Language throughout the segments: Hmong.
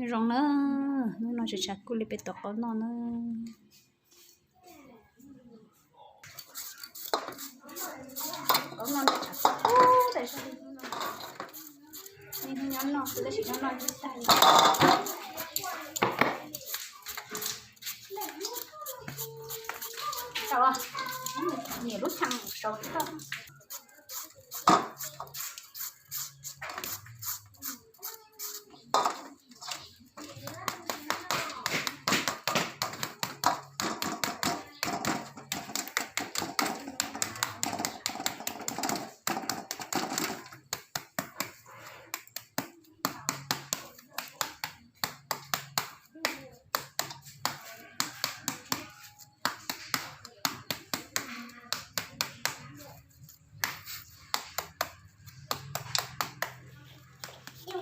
Zoo na, hnub no tsis tshav kub li peb tuav qaub noj na. Qaub noj tshav kub tas zog li. Nyob noj xwb tab sis nyob noj ib tag li. Niam lub tshee sau toj.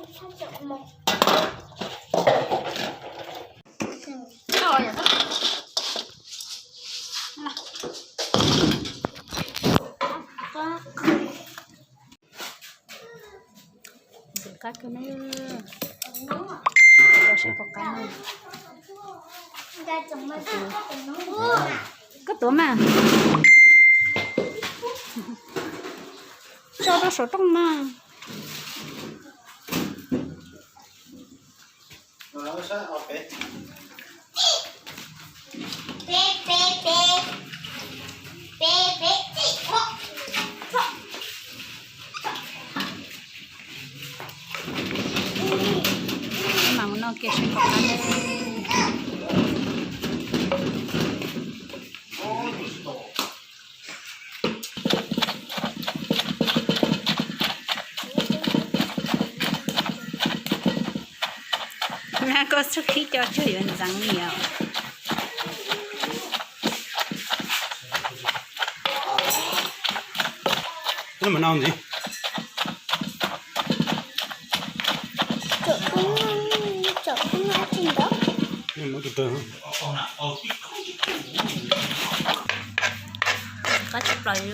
Ntxim qab kawg na. Rau seb puas qab na. Koj tuav mas. Tso rau saum rooj mas. Mam mus noj kiag seb puas qab. Nab koj txhob khib cov tsawg yuav ntxeev li os. Qab tshaj plaws li.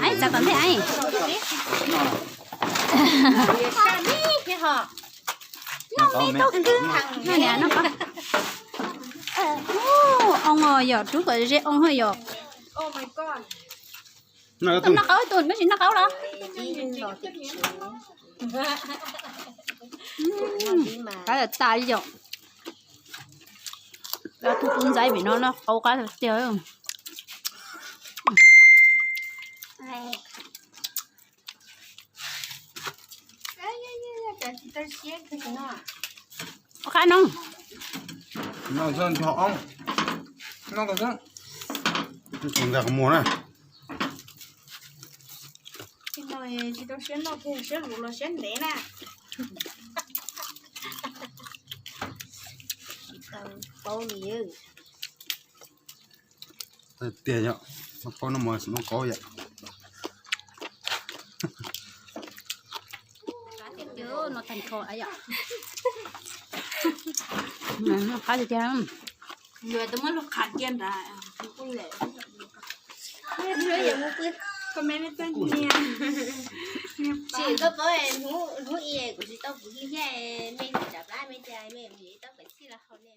Aib, txav tom ntej aib. Noj me tau kwv. Noj niam noj qab. Oo, yog rub kom ze oo hos yog. Tus noj qaub tus neb tsis noj qaub los? Qab tas li yom. Tus tub ntxaib vim no noj qaub qab tiag. Ua qab no. Noj ntag qhov muag na. Tsis tau siab noj kiag siab luv los siab ntev na. Tsis tau paub li. Tiag yom, noj qaub noj mov tsis noj qaub yom. Noj tag nrho yom. Noj qab tiag tiag. Yuav tus muab lub qhov cia nrad. Tsis koj paub hnub i kuv tsis tau kuv thiab me tsis tsav plab me tias me tau pem txhij los haus ne.